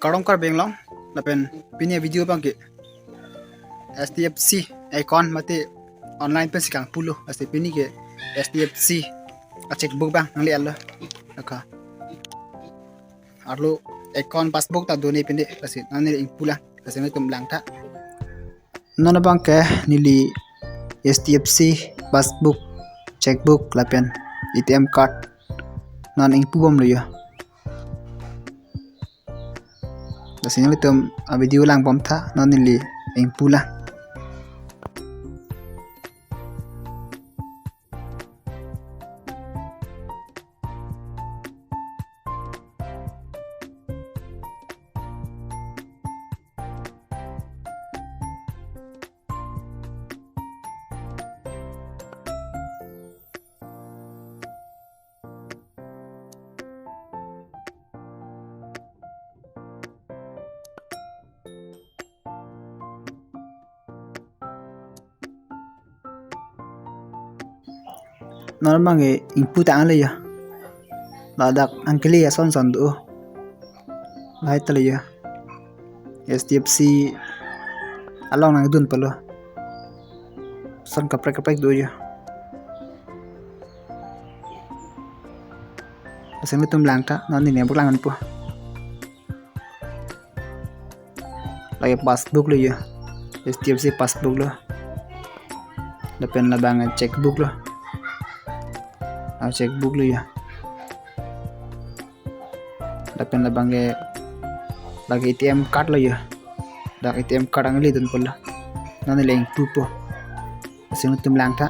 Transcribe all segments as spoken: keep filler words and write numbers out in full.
Kardom Karbi Anglong, lapen pini video abang ke H D F C account mate online pensi kangpulo, lasi pini ke H D F C a checkbook abang nangle-etlo. Lake arlo account passbook ta do ne pini, lasi non neli ingpulang, lasi nanglitum langtha. Non abang ke neli H D F C passbook, checkbook lapen A T M card non ingpubomlo jo. Lasi nanglitum a video langbomtha, non neli ingpulang. Non abang ke ingpu tanglo jo. Ladak angkili ason son do. Lahai tanglo jo. H D F C along nangdun pulo. Son kaprek kaprek do jo. Lasi nanglitum langtha, non neli nangpaklang ponpo. Lake passbook lo jo. H D F C passbook lo. Lapen labang checkbook lo. Ah, checkbook lo jo. Lapen labang ke lake A T M card lo jo. Dak A T M card nangle dun pulo. Non neli ingpupo. Lasi nanglitum langtha.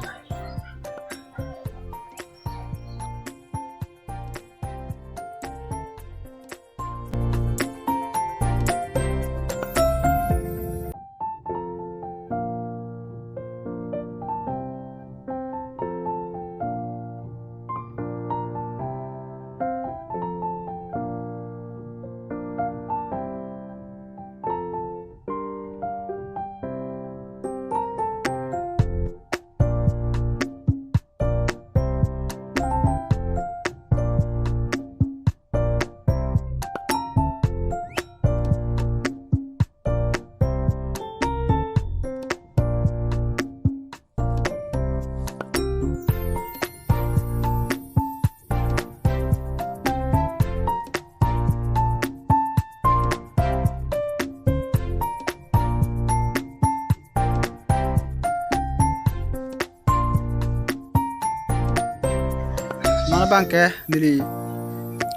Non abang ke neli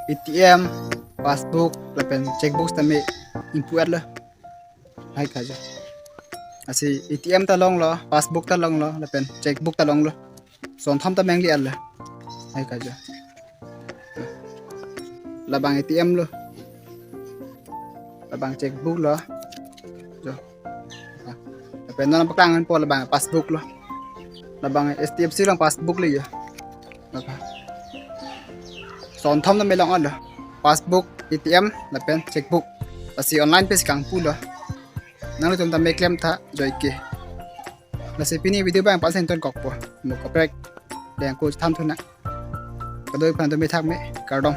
A T M, passbook lapen checkbook tame ingpu-etlo. Lahai kaja. Lasi A T M ta longlo, passbook ta longlo, lapen checkbook ta longlo. Sonthom tame nangle-etlo. Lahai kaja. Labang A T M lo. Labang checkbook lo. Jo. Lapen non paklang ponpo, labang passbook lo. Labang H D F C along passbook lo jo. Lake sonthom tame long-etlo. Passbook, A T M lapen checkbook. Lasi online pensi kangpulo. Nanglitum tame klemtha joike. Lasi pini video abang pasen ton kokpo. Mo kaprek deng ko tham thuna. Kadokave aphan tame thakme, kardom.